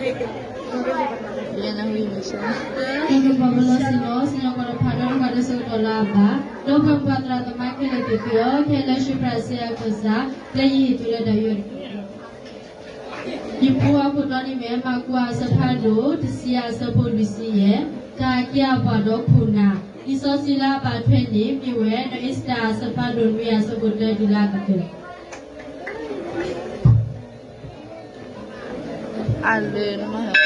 လၢပပှၤကညီစံၣ်ညီၣ်ကွီၢ်တဖၣ်ဒီး တၢ်ကစီၣ်တဖၣ်လၢအဘၣ် ဒီပုၢ်ဝဲၢ်သရၣ်သမါခဲလၢာ်သ့ၣ်သုဧၢ, ခဲလၢာ်ဆူပြၣ်စဲအကစၢ် ပျဲယဟ့ၣ်သုလၢတၢ်ယူးယီၣ်တက့ၢ်. ယဖိအခိၣ်တီန့ၣ်မ့ၢ် မၢ်ကူးအဆၢဖးဒိၣ်တဆံယဲၢ် အဆၢဖိလွံၢ်ဆံယဲၢ်, တၢ်က့ၤအပှၤဒီခိၣ်နၢ်, လံာ်စီဆှံလၢအပာ်ထွဲန့ၣ် မ့ၢ်ဝဲ နီၢ်အ့စတၢၤအဆၢဖးဒိၣ်နွံ အဆၢဖိတၢတုၤလၢအကတၢၢ် အလၢနမၤ လွံ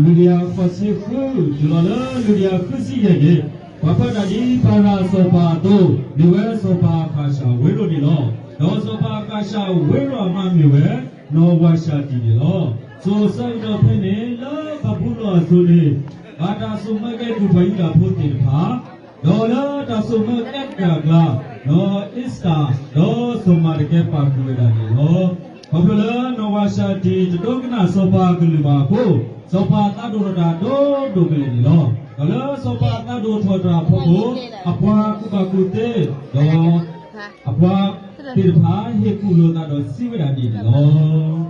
ၢ်ကယၤဃိးဆံဃု တုၤလီၤလၢ လွံၢ်ကယၤဃုဆံယဲၢ်န့ၣ်, ပှၤဖးတၢ်ဒ်ပၤရၤစီၤပၤအသိး မ့ၢ်ဝဲစီၤပၤအကးစၢ်ဝ့ရိၣ်န့ၣ်လီၤ. ဒီးစီၤပၤအကးစၢ်ဝ့ရိၣ်အမါမ့ၢ်ဝဲ နီၢ်ဝၤၡၤတံၣ်န့ၣ်လီၤ. စိၤဆၢကတီၢ်ဖဲန့ၣ် လၢဘၤဘူလိၣ်အစိၤန့ၣ် ဘၣ်တၢ်စိာ်မၢကဲကုၢ်ပှၤယူဒၤဖိသ့ၣ်တဖၣ် ဒီးလၢတၢ်စိာ်မၢကဲကုၢ်အကျါ, နီၢ်အ့စတၢၤ ဒီးစီၤမၤတကဲပာ်ဃုာ်ဝဲဒၣ်န့ၣ်လီၤ. ခီဖျိလၢနီၢ်ဝၤၡၤတံၣ်တဒိကနၣ်စီၤပၤအကလုၢ်ဘၣ်အဃိ, စီၤပၤသးဒိၣ်ထီၣ်တၢ်ဒိၣ်ဒိၣ်ကလဲာ်န့ၣ်လီၤ. ဒီးလၢစီၤပၤသးဒိၣ်ထီၣ်တၢ်အဖီခိၣ်, အပှၤကူၣ်ဘၣ်ကူၣ်သ့, ဒီး အပှၤသ့ၣ်တဖၣ်ဟ့ၣ်ကူၣ်လိာ်သးဒီးစံးဝဲဒၣ်န့ၣ်န့ၣ်လီၤ.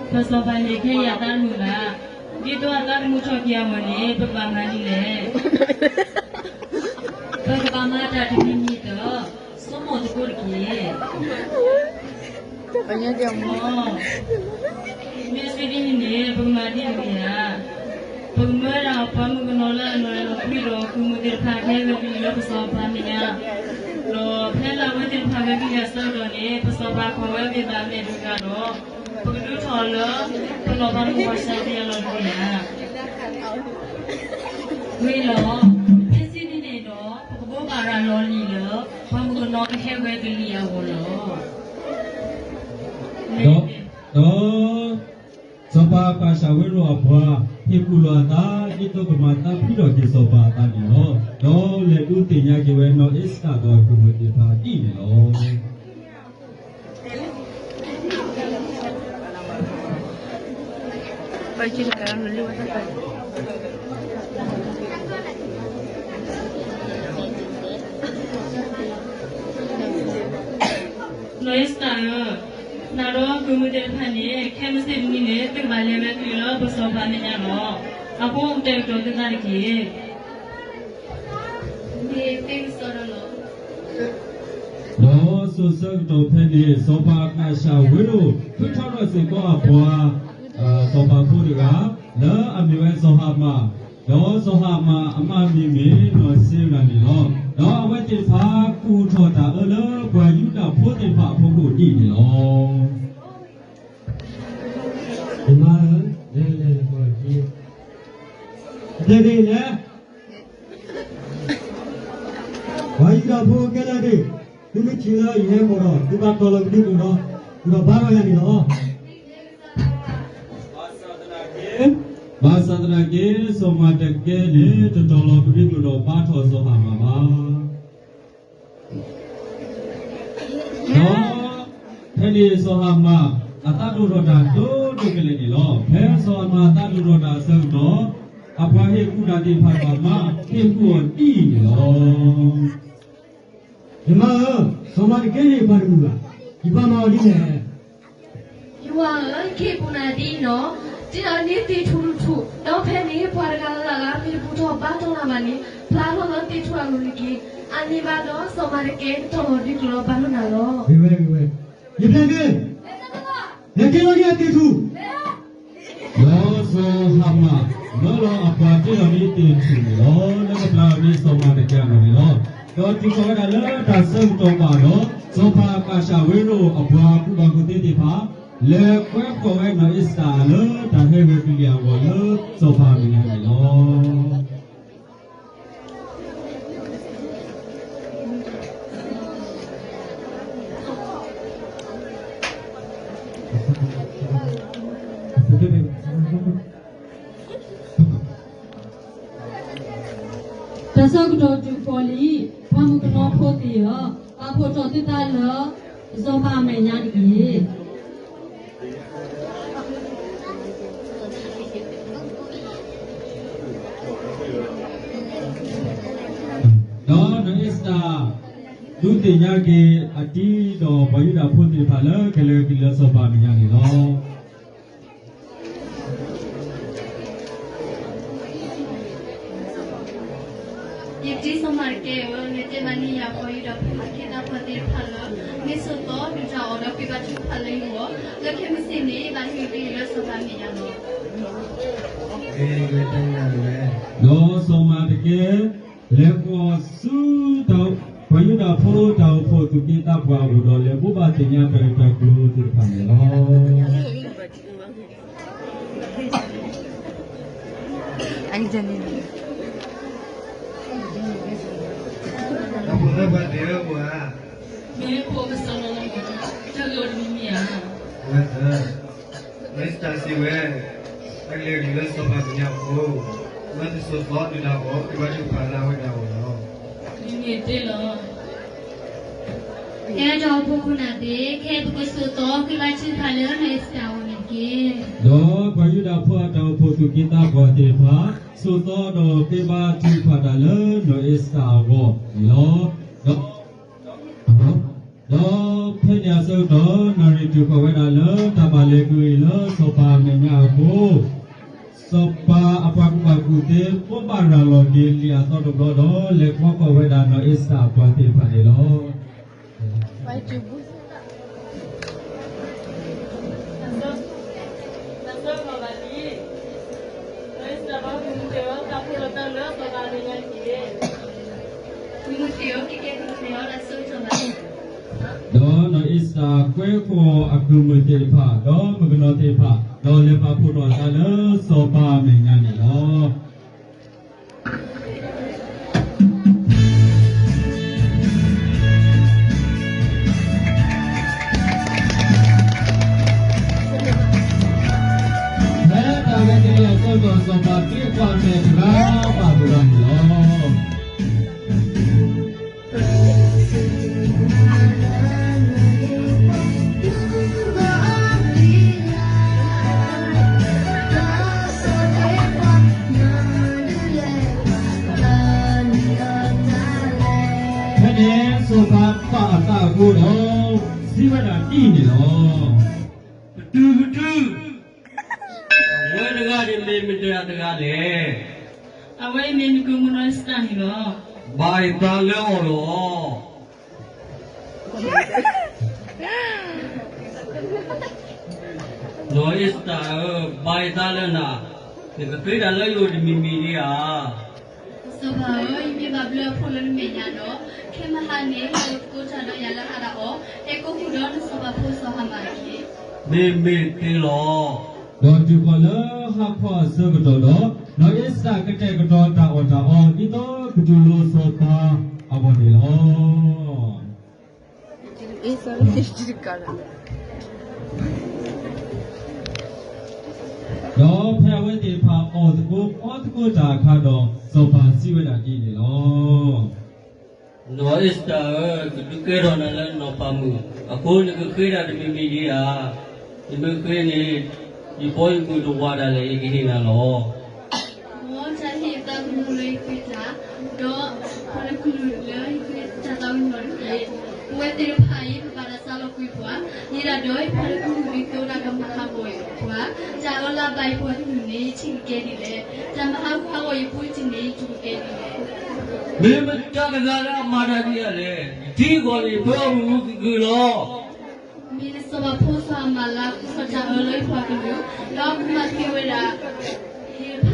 ပစီၤပၤန့ၣ်ခဲအံၤအသးတမုာ်ဘၣ်. ဒ်သိးအသးတမုာ်ထီၣ်က့ၤအဂီၢ်န့ၣ် ပကဘၣ်မၤဒ်လဲၣ်. ပကဘၣ်မၤတၢ်တမံၤမံၤဒီး ဆိကမိၣ်သကိးတက့ၢ်. မ့ၢ်စံးဒ်န့ၣ်န့ၣ် ပကမၤဒ်လဲၣ်ဧါ. ပကမၢဒၣ်ပှၤမုၣ်ကနီၤလၢအနီၢ်အဲၣ်လီၤကွံဒီး ကုၢ်မုၣ်သ့ၣ်တဖၣ်ကဟဲဝဲကလံၤလၢပစီၤပၤမဲာ်ညါ, ဒီးဖဲလၢအဝဲသ့ၣ်တဖၣ်ဝဲကလံၤအဆၢကတီၢ်န့ၣ် ပစီၤပၤခိးဝဲအမ့ၢ်ဒုးဂၤဒီး ပကဒုးထီၣ်အီၤလၢ ပနီၢ်ပၤမုၣ်ဝၤၡၤတံၣ်အလီၢ်တဂ့ၤဧါ. ဂ့ၤလီၤ. မ့ၢ်စံးဒ်န့ၣ်ဒီး ပကဘိးဘၣ်ရၤလီၤလံာ်လၢ ပှၤမုၣ်ကနီၤကဟဲဝဲကလံၤအဂီၢ်လီၤ. ဒီး စီၤပၤအကးစၢ်ဝ့ရိၣ်အပှၤ ဟ့ၣ်ကူၣ်လိာ်အသး ဒ်သိးကမၤသးဖှံထီၣ်က့ၤစီၤပၤအသးန့ၣ်လီၤ. ဒီးလဲၤဒုးသ့ၣ်ညါက့ၤဝဲနီၢ်အ့စတၢၤဒီးအကုၢ်မုၣ်သ့ၣ်တဖၣ်ဒ်န့ၣ်လီၤ. နီၢ်အ့စတၢၤဧၢ, နၤဒီးအကုၢ်မုၣ်သ့ၣ်တဖၣ်န့ၣ် ခဲမုၢ်ဆ့ၣ်တနံၤန့ၣ် သုကဘၣ်လဲၤဝဲကလံၤလၢပစီၤပၤမဲာ်ညါလီၤ. အဃိကတဲာ်ကတီၤသုသးတက့ၢ်. ဒီးစိၤဆၢကတီၢ်ဖဲန့ၣ် စီၤပၤအကးစၢ်ဝ့ရိၣ် ဃုထၢထီၣ်စ့ၢ်ကီးအပှၤ စီၤပၤဖိတဂၤ လၢအမ့ၢ်ဝဲစီၤဟၤမၣ်, ဒီးစီၤဟၤမၣ်အမါမံၤမ့ၢ်နီၢ်စ့ရၤန့ၣ်လီၤ. ဒီးအဝဲသ့ၣ်တဖၣ်ကူၣ်ထီၣ်တၢ်အၢလၢပှၤယူဒၤဖိသ့ၣ်တဖၣ်အဖီခိၣ်ဒ်န့ၣ်လီၤ. မါဧၢ, လဲၤလဲၤလဲၤကီးက့ၤ, တဲဒ်လဲၣ် ပှၤယူဒၤဖိခဲလၢာ်န့ၣ်, သုမ့ၢ်ထံၣ်လၢယဟဲကီးဒီး သုဘၣ်တီၤလီၤကဒုကျိာ်ဒီး ဒီးဘါထီၣ်ယၤန့ၣ်လီၤ. ဘၣ်ဆၣ်သနာ်က့ စီၤမၤတကဲန့ၣ် တတီၤလီၤကဒုကျိာ်ဒီးဘါထီၣ်စီၤဟၤမၣ်ဘၣ်. ဒီးဖဲန့ၣ်စီၤဟၤမၣ် အသးဒိၣ်ထီၣ်တၢ်ဒိၣ်ဒိၣ်ကလဲာ်န့ၣ်လီၤ. ဖဲစီၤဟၤမၣ်အသးဒိၣ်ထီၣ်တၢ်အဆၢကတီၢ်, အပှၤဟ့ၣ်ကူၣ်တၢ်သ့ၣ်တဖၣ်န့ၣ် မၤဟ့ၣ်ကူၣ်အီၤဒ်အံၤန့ၣ်လီၤ. ယမါဧၢ, စီၤမၤတကဲန့ၣ်ပှၤတမုာ်ဘၣ်, ယပာ်မၤအီၤဒ်လဲၣ်. ယဝၤဧၢ, ယကဟ့ၣ်ပူၤနၤဒ်အံၤနီၤ, ဒ်သိးန့ၢ်သ့ၣ်ထူၣ်ထူၣ်, ဒီးဖဲန့ၣ်ပှၤတဂၤလၢ်လၢ်မ့ၢ်တဘူၣ်ထီၣ်ဘါထီၣ်နၤဘၣ်န့ၣ် ဖျါထီၣ်လၢသ့ၣ်ထူၣ်အလိၤတက့ၢ်. အန့ၣ်ဘၣ်ဒီးစီၤမၤတကဲကတီၤလီၤဒုကျိာ်လီၤဘါထီၣ်နၤလီၤ. ဂ့ၤဝဲ, ဂ့ၤဝဲ, ယဖျဲၣ်ဂ့ၤ, လဲၤက့ၤလီၤဒ်အသ့ၣ်ထူၣ် ဒီးစီၤဟၤမၣ် မၢလီၤအပှၤတ့လီၤန့ၢ်သ့ၣ်ထူၣ်န့ၣ်လီၤ. လၢကပျၢ်န့ၢ်စီၤမၤတကဲအဂီၢ်န့ၣ်လီၤ. ဒီးတုၤဃီၤဝဲဒၣ်လၢတၢ်ဆၢကတီၢ်ဘၣ်ဒီး စီၤပၤအကးစၢ်ဝ့ရိၣ်အပှၤကူၣ်ဘၣ်ကူၣ်သ့သ့ၣ်တဖၣ် လဲၤကွဲဃီၤဝဲနီၢ်အ့စတၢၤလၢတၢ်ဟဲဝဲကလံၤအဂီၢ်လၢစီၤပၤမဲာ်ညါန့ၣ်လီၤ. တၢ်ဆၢကတီၢ်တုၤဃီၤလံ, ပှၤမုၣ်ကနီၤဖိသ့ၣ်ဧၢ, ပာ်ဖှိၣ်ထီၣ်သုသးလၢ စီၤပၤအမဲာ်ညါတက့ၢ်. ဒီးနီၢ်အ့စတၢၤ ဒုးသ့ၣ်ညါက့ၤအတံၤဒီးပှၤယူဒၤဖိသ့ၣ်တဖၣ်လၢကလဲၤက့ၤလၢစီၤပၤအမဲာ်ညါန့ၣ်လီၤ. ယတံၤစီၤမၤရကဲဧၢ, နတဲဘၣ်န့ၢ်ယၤပှၤယူဒၤဖိသ့ၣ်တဖၣ်လၢ မ့ၢ်ဆိးသီဒုၣ်တၢ်အီၣ်ဒီးဃ့ဘါထုကဖၣ်လၢယဂီၢ် လၢခဲမုၢ်ဆ့ၣ်န့ၣ် ဘၣ်ဟ့ၣ်က့ၤလၢစီၤပၤအမဲာ်ညါလီၤ. ဒီးစီၤမၤရကဲ လဲၤဃီၤဆူ ပှၤယူဒၤဖိတၢ်အိၣ်ဖှိၣ်သူၣ်က့သးပှၢ်အအိၣ်ဒီး လဲၤဘိးဘၣ်သ့ၣ်ညါတၢ်ဂ့ၢ်တၢ်ကျိၤသ့ၣ်တဖၣ်န့ၣ်လီၤ. ဒီးဖိၣ်ဃဲပှၤသ့ၣ်ဧၢဧါ, မ့ၢ်ဖိၣ်ကစၢ်လီၤလီၤမး, တၢ်ဂ့ၢ်အိၣ်တမံၤမံၤဧါ. ဝဲသၢ မ့ၢ်စတၢ်စံးဝဲ, တၢ်ကလဲၤက့ၤလၢစီၤပၤမဲာ်ညါအဃိ, မ့ၢ်တဆိးသီဒုၣ်တၢ်အီၣ် ဃ့ဘါထုကဖၣ်လၢအဝဲဒၣ်အဂီၢ်လီၤ. မ့မ့ၢ်တ့ၢ်လီၤ. ကဲဒီးဖိခိၣ်နၢ်သ့ၣ်, ခဲအံၤပကဆိးသီဃ့ဘါထုကဖၣ်လၢနီၢ်အ့ၤစတၢ်အဂီၢ်န့ၣ်တက့ၢ်. ဒီးပှၤယူဒၤဖိအတၢ်အိၣ်ဖှိၣ်သူၣ်က့သးပှၢ်သ့ၣ်တဖၣ် ဆိးသီဒီးဃ့ဘါထုကဖၣ်တၢ်လၢနီၢ်အ့ၤစတၢ်အဂီၢ်န့ၣ်လီၤ. ဒီး ဒီးဖဲန့ၣ်အဆၢကတီၢ် နၣ်ရံၣ်တုၤဃီၤဝဲဒၣ်လၢတၢ်ဘၣ်လဲၤက့ၤလၢစီၤပၤအမဲာ်ညါအဃိ, စီၤပၤအပှၤကူၣ်ဘၣ်ကူၣ်သ့ ဘိးဘၣ်ရၤလီၤက့ၤလံာ်အသီတဘျီဒီး လဲၤခီဃီၤဝဲဒၣ်နီၢ်အ့ၤစတၢ်အပှၤသ့ၣ်တဖၣ်န့ၣ်လီၤ. ဒီးနီၢ်အ့ၤစတၢ်ကွဲဃီၤအကုၢ်မုၢ်သ့ၣ်တဖၣ် ဒီးမုၣ်ကနီၤသ့ၣ်တဖၣ် ဒီးလဲၤပာ်ဖှိၣ်ထီၣ်အသးလၢစီၤပၤအမဲာ်ညါန့ၣ်လီၤ. ဖဲတၢ်ဝဲကလဲၤအဆၢကတီၢ်စီၤပၤသံကွၢ်မဲာ်တဂၤဘၣ်တဂၤန့ၣ်လီၤ. ဖဲန့ၣ် စီၤပၤပာ်အသးအဃိဒီး စံးဝဲဒၣ်ဒ်အံၤန့ၣ်လီၤ. ပတုာ်ပတုာ်, အဝဲတဂၤန့ၣ်မ့ၢ်မတၤတဂၤလဲၣ်. အဝဲအံၤမ့ၢ်နကုၢ်မုၣ်နီၢ်အ့ၤစတၢ်န့ၣ်လီၤ. ဘၣ်ယသးလၢအီၤလီၤ. နီၢ်အ့ၤစတၢ်ဧၢ, ဘၣ်ယသးလၢနၤ, နကဃ့တၢ်လၢယအိၣ်တမံၤမံၤဒံးဧါ. စီၤပၤဧၢ, ယမ့ၢ်ဘၣ်ဘျၢအဖိလၢနမဲာ်ညါဒီး ခဲမုၢ်ဟါန့ၣ် ဟဲအိၣ်သကိးတၢ်ဒီးယၤလၢဟါဒီးအီၤ, ဟဲကိးဃုာ်ဒီးနစီၤပၤဖိစီၤဟၤမၣ်တက့ၢ်. မ့မ့ၢ်တ့ၢ်လီၤ. ဒီးတုၤဃီၤလၢဟါခီအဆၢကတီၢ်ဒီး, နီၢ်အ့ၤစတၢ်ကတဲာ်ကတီၤတၢ်အီၣ်တၢ်အီ ဒ်သိးကတူၢ်လိာ်စီၤပၤအဂီၢ်န့ၣ်လီၤ. ဒီးဖဲအဝဲသ့ၣ်တဖၣ်အီၣ်သကိးအီသကိးတၢ်အခါဒီး စီၤပၤစံးဝဲဒၣ်ဒ်န့ၣ်လီၤ. နီၢ်အ့ၤစတၢ်ဧၢ, ကဒုးကဲထီၣ်နၤလၢနီၢ်ပၤမုၣ်အဃိ နကဃ့တၢ်တမံၤမံၤဒံးဧါ. ယမ့ၢ်ဃ့န့ၣ် ယဘီယမုၢ်တဝၤဒၣ်လဲာ် ယကဟ့ၣ်နၤလီၤ. မ်တၢ်ဟ့ၣ်ယသးသမူလၢယဃ့တၢ်, ဒီးပှၤလၢကလုၢ်လၢယဃ့တၢ်သးဝံၣ်န့ၣ်တက့ၢ်. ပဝဲသ့ၣ်တဖၣ်အံၤ ပဘၣ်တၢ်စးလီၤကွံာ်ပှၤ, ယဲဒၣ်ဒီးယပှၤလၢကလုၢ်ဒ်သိးတၢ်ကမၤဟးဂီၤယပှၤ, တၢ်အၢလၢအဘၣ်ယပှၤကလုၢ်န့ၣ် ယထံၣ်ကကဲဒ်လဲၣ်, တၢ်မၤဟးဂူာ်ဟးဂီၤယဖိတံၢ်န့ၣ် ယထံၣ်ကကဲဒ်လဲၣ်. မ့ၢ်မတၤတဂၤလၢအမၤတၢ်ဒ်လဲၣ်, ယထံဂီၢ်န့ၣ် ပၢအမုၢ်ဂုာ်က့ၤလီၤ. မ့ၢ်နစီၤပၤဖိစီၤဟၤမၣ်လၢအကူၣ်ထီၣ်တၢ်အၢလၢယပှၤကလုၢ်, ဒီးကမၤသံဝဲဒၣ် ယဖါတံၢ် စီၤ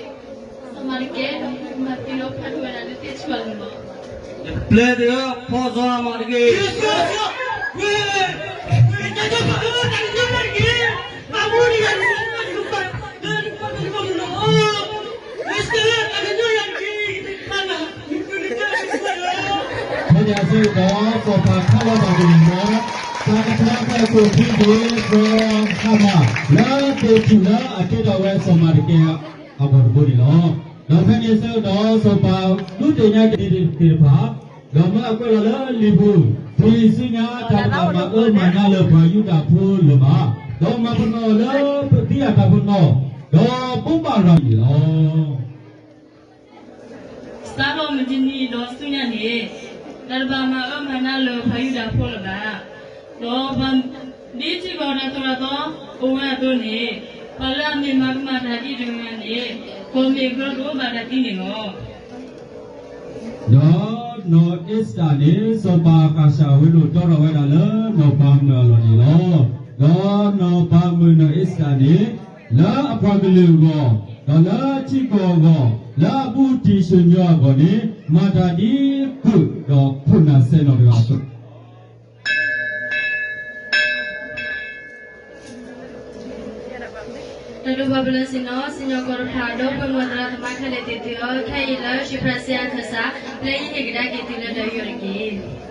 မၤရကဲ, ဒီးကမၤသံဒီးဖျါထီၣ်ဝဲဒၣ်လၢသ့ၣ်တဖၣ်အလိၤလီၤ. ယပျဲၢ်သ့ၣ်ဧၢ, ဖိစီၤဟၤမၣ်တက့ၢ်. ဖဲန့ၣ်အဆၢကတီၢ် စီၤပၤခးလီၤတၢ်ကလုၢ်လၢ တၢ်ကပျၢ်ကွံာ်အခိၣ်ခံက့ၤ စီၤဟၤမၣ် လၢသ့ၣ်ထူၣ်လၢအကဲထီၣ်ဝဲစီၤမၤရကဲအဂီၢ်တဘိန့ၣ်လီၤ. ဒီးဖဲန့ၣ်အဆၢကတီၢ် စီၤပၤဒုးသ့ၣ်ညါက့ၤသ့ၣ်တဖၣ်, ဒီးမၢအကွဲးလီၤလၢလံာ်ပူၤ, ပှၤအံၤဆူညါ တၢ်တဘၣ်မၤအၢမၤနးလၢပှၤယူဒၤဖိလၢၤဘၣ်, ဒီးမၤပနီၣ်လၢပသံအတၢ်ပနီၣ်, ဒီးဘိးဘၣ်ရၤန့ၣ်လီၤ. စးထီၣ်မုၢ်တနံၤဒီးဆူညါန့ၣ် တၢ်တဘၣ်မၤအၢမၤနးလၢပှၤယူဒၤဖိလၢၤဘၣ်. ဒီးပှၤ ဒ်ထံကီၢ်တၢ်သိၣ်တၢ်သီအိၣ်ဝဲအသိးန့ၣ်, ပှၤလၢအမ့ၢ်မၤကမၣ်တၢ်ဒ်တဂၤန့ၣ်, ကီၢ်မ့ၢ်အကြၢးတအိၣ်ဘၣ်တၢ်သံန့ၣ်လီၤ. ဒီးနီၢ်အ့စတၢ်န့ၣ် စီၤပၤအဃးရှၣ်ဝဲလိာ်တီထီၣ်ဝဲဒၣ်လၢနီၢ်ပၤမုၣ်အလီၢ်န့ၣ်လီၤ. ဒီးနီၢ်ပၤမုၣ်နီၢ်အ့စတၢ်န့ၣ်, လၢအပှၤကလုာ်အဂီၢ်, ဒီးလၢထံကီၢ်အဂီၢ်, လၢအဘူးတံၢ်ဆူၣ်ညီအဂီၢ်န့ၣ်, မၤတၢ်ဒ်ကုၢ်ဒီးခိၣ်နၢ်စဲနီၣ်တဂၤအသိး တၢ်ဒိၣ်ပှၤပလၢစံၣ်ညီၣ် စံၣ်ညီၣ်ကွီၢ်တဖၣ် ဒီပုၢ်ဝဲၢ်သရၣ်သမါခဲလၢာ်သ့ၣ်သုဧၢ, ခဲအံၤလၢ ရွှေဖရၣ်စံအခၢၣ်စး ပျဲယဟ့ၣ်ကဒါက့ၤသုလၢတၢ်ယူးယီၣ်တက့ၢ်.